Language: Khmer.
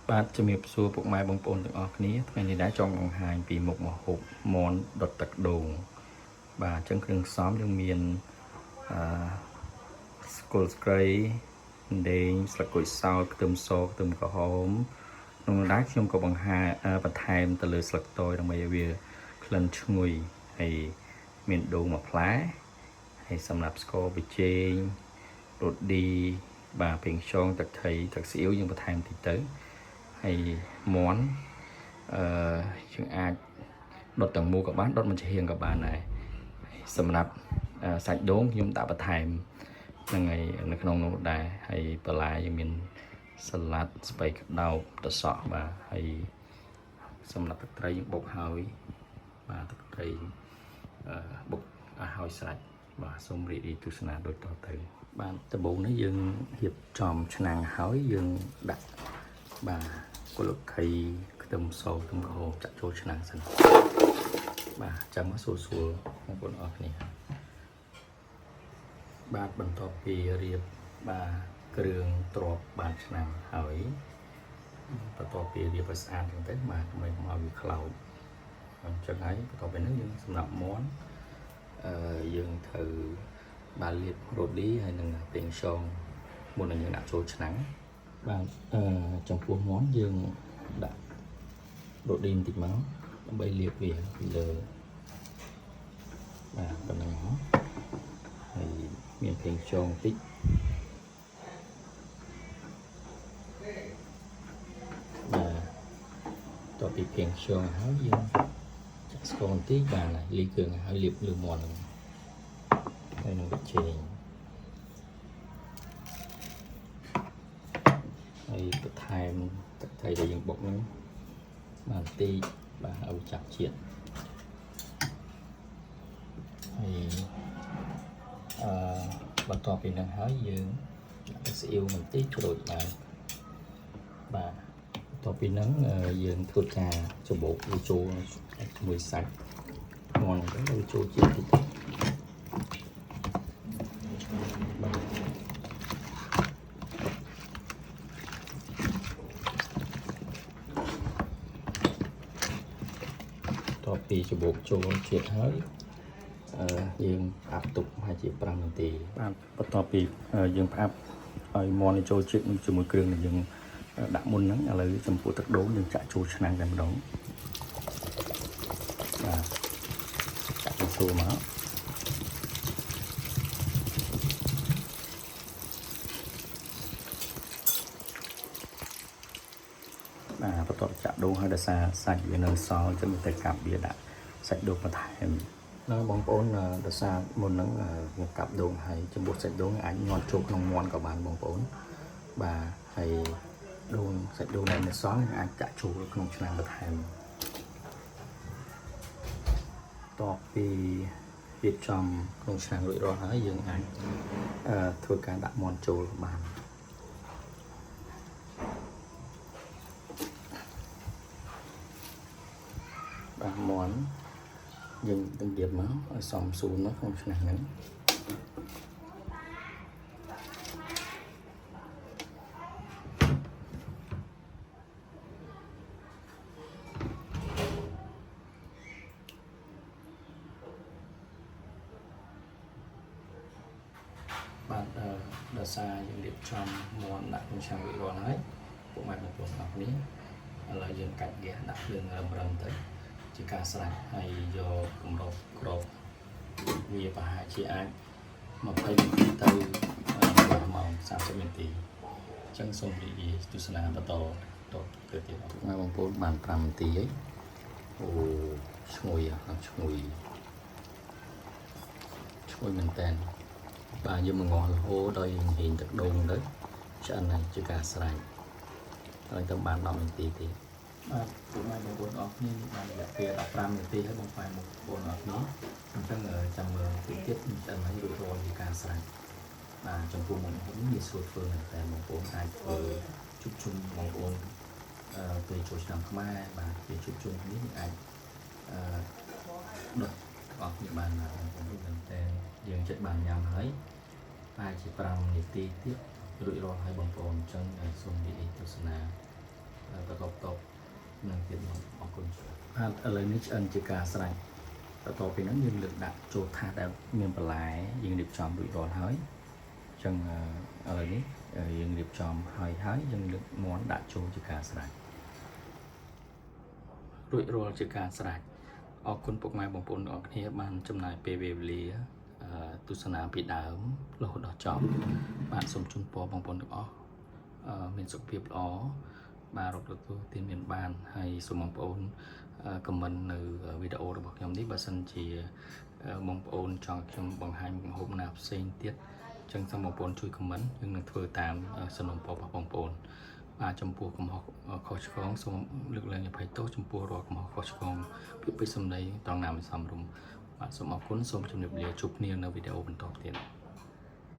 បាទជំរាបសួរពុកម៉ែបងប្អូនទាំងអស់គ្នាថ្ងៃនេះដែរចង់បង្ហាញពីមុខម្ហូបមាន់ដុតទឹកដូងបាទអញ្ចឹងគ្រឿងផ្សំយើងមានអឺស្គល់ស្ក្រៃដេងស្លឹកក្រូចសើចខ្ទឹមសខ្ទឹមក្រហមក្នុងនោះដែរខ្ញុំក៏បង្ហាញបន្ថែមទៅលើស្លឹកតយដើម្បីឲ្យវាក្លិនឈ្ងុយហើយមានដូងមួយផ្លែហើយសម្រាប់ស្ករប៊ីចេងរ៉ូឌីបាទប្រេងខ្យងទឹកត្រីទឹកស៊ីអ៊ីវយើងបន្ថែមតិចទៅ ហើយមាន់អឺយើងអាចដុតទាំងមូលក៏បានដុតមួយចំហៀងក៏បានដែរសម្រាប់សាច់ដូងខ្ញុំដាក់បន្ថែមហ្នឹងហើយនៅក្នុងនោះដែរហើយបន្លែយើងមានសាឡាត់ស្ពៃក្តោបត្រសក់បាទហើយសម្រាប់ទឹកត្រីយើងបុកហើយបាទទឹកត្រីអឺបុកឲ្យហើយស្រេចបាទសូមរីករាយទស្សនាដូចតទៅបាទដំបូងនេះយើងរៀបចំឆ្នាំងហើយយើងដាក់ បាទគល់ខីខ្ទឹមសខ្ទឹមក្រហមចាក់ចូលឆ្នាំងសិនបាទចាំមកស្រួលស្រួលបងប្អូនអរគ្នាបាទបន្ទាប់ពីរៀបបាទគ្រឿងទ្របបានឆ្នាំងហើយបន្ទាប់ពីរៀបឲ្យស្អាតចឹងទៅបាទដើម្បីកុំឲ្យវាខ្លោចអញ្ចឹងហើយបន្ទាប់ពីហ្នឹងយើងសម្រាប់មាន់អឺយើងត្រូវបាទលាបរ៉ូឌីហើយនឹងប្រេងខ្យងមុននឹងយើងដាក់ចូលឆ្នាំងបាទអឺចំពោះមាន់យើងដាក់ រ៉ូឌីបន្តិចមកដើម្បីលាបវាពីលើបាទប៉ុណ្្នឹងមកហើយមានប្រេងខ្យងបន្តិចបាទតទៅពីប្រេងខ្យងហើយយើងចាក់ស្ករបន្តិចបានហើយលាយគ្រឿងហើយលាបលើមាន់ហ្នឹងហើយនឹងប៊ីចេងហើយបន្ថែមទឹកត្រីដែលយើងបុកហ្នឹងបាទបន្តិចបាទឲ្យចាប់ជាតិហើយអឺបន្ទាប់ពីហ្នឹងហើយយើងដាក់ទឹកស៊ីអ៊ីវបន្តិចក្រូចបានបាទបន្ទាប់ពីហ្នឹងយើងធ្វើការច្របូកវាចូលជាមួយសាច់មាន់ហ្នឹងទៅវាចូលជាតិតិចបាទបន្ទាប់ពីច្របូកចូលជាតិហើយអឺយើងផ្អាប់ទុកប្រហែលជា5នាទីបាទបន្ទាប់ពីយើងផ្អាប់ឲ្យមាន់នេះចូលជាតិជាមួយគ្រឿងដែលយើងដាក់មុនហ្នឹងឥឡូវចំពោះទឹកដូងយើងចាក់ចូលឆ្នាំងតែម្ដងបាទចាក់ចូលមកបាទបន្ទាប់ចាក់ដូងហើយដោយសារសាច់វានៅសល់អញ្ចឹងទៅកាប់វាដាក់សាច់ដូងបន្ថែមណាបងប្អូនដោយសារមុនហ្នឹងខ្ញុំកាប់ដូងហើយចំពោះសាច់ដូងអាចញាត់ចូលក្នុងមាន់ក៏បានបងប្អូនបាទហើយដូងសាច់ដូងដែលនៅសល់អាចចាក់ចូលក្នុងឆ្នាំងបន្ថែមតបពីរៀបចំក្នុងឆ្នាំងរួចរាល់ហើយយើងអាចធ្វើការដាក់មាន់ចូលបានបាទមាន់យើងតម្រៀបមកឲ្យសមសួនមកក្នុងឆ្នាំងហ្នឹង បាទអឺដោយសារយើងរៀបចំមាន់ដាក់ក្នុងឆ្នាំងរួចរាល់ហើយពុកម៉ែបងប្អូនអរគ្នាឥឡូវយើងកាច់ហ្គាសដាក់ភ្លើងរឹមរឹមទៅជាការស្រេចហើយយកគម្របក្របវាប្រហែលជាអាច20នាទីទៅ1ម៉ោង30នាទីអញ្ចឹងសូមរីករាយទស្សនាបន្តតទៅទៀតពុកម៉ែបងប្អូនបាន5នាទីហើយអូឈ្ងុយអស់ឈ្ងុយឈ្ងុយមែនតើ បាទយើងមកងាស់រហូតដល់យើងហេងទឹកដូងទៅឆ្អិនហើយជាការស្រេចហើយទៅបាន10នាទីទេបាទពុកម៉ែបងប្អូនអរគ្នានេះបានរយៈពេល15នាទីហើយបងប្អូនបងប្អូនអរគ្នាអញ្ចឹងចាំមើលទីទៀតឆ្អិនហើយរួចរាល់ជាការស្រេចបាទចំពោះមុខម្ហូបនេះងាយស្រួលធ្វើមែនតើបងប្អូនអាចធ្វើជួបជុំបងប្អូនអឺពេលចូលឆ្នាំខ្មែរបាទពេលជួបជុំនេះអាចអឺដុតទាំងអស់គ្នាបានបងប្អូនមែនតើយើងចិត្តបានញ៉ាំហើយ ប្រហែលជា5នាទីទៀតរួចរាល់ហើយបងប្អូនអញ្ចឹងសូមនិយាយទស្សនា នឹងទៀតមកអរគុណច្រើនបាទឥឡូវនេះឆ្អិនជាការស្រេចបន្ទាប់ពីហ្នឹងយើងលើកដាក់ចូលថាសដែលមានបន្លែយើងរៀបចំរួចរាល់ហើយអញ្ចឹងឥឡូវនេះយើងរៀបចំហើយហើយយើងលើកមាន់ដាក់ចូលជាការស្រេចរួចរាល់ជាការស្រេចអរគុណពុកម៉ែបងប្អូនទាំងអស់គ្នាបានចំណាយពេលវេលាទស្សនាពីដើមរហូតដល់ចប់បាទសូមជូនពរបងប្អូនទាំងអស់មានសុខភាពល្អបាទរកទទួលទានមានបានហើយសូមបងប្អូន comment នៅវីដេអូរបស់ខ្ញុំនេះបើសិនជាបងប្អូនចង់ខ្ញុំបង្ហាញមុខម្ហូបណាផ្សេងទៀតអញ្ចឹងសូមបងប្អូនជួយ comment យើងនឹងធ្វើតាមសំណូមពររបស់បងប្អូនបាទចំពោះកំហុសខុសឆ្គងសូមលើកលែងអភ័យទោសចំពោះរាល់កំហុសខុសឆ្គងពាក្យពេចន៍សម្ដីត្រង់ណាមិនសមរម្យបាទសូមអរគុណសូមជម្រាបលាជួបគ្នានៅវីដេអូបន្តទៀត។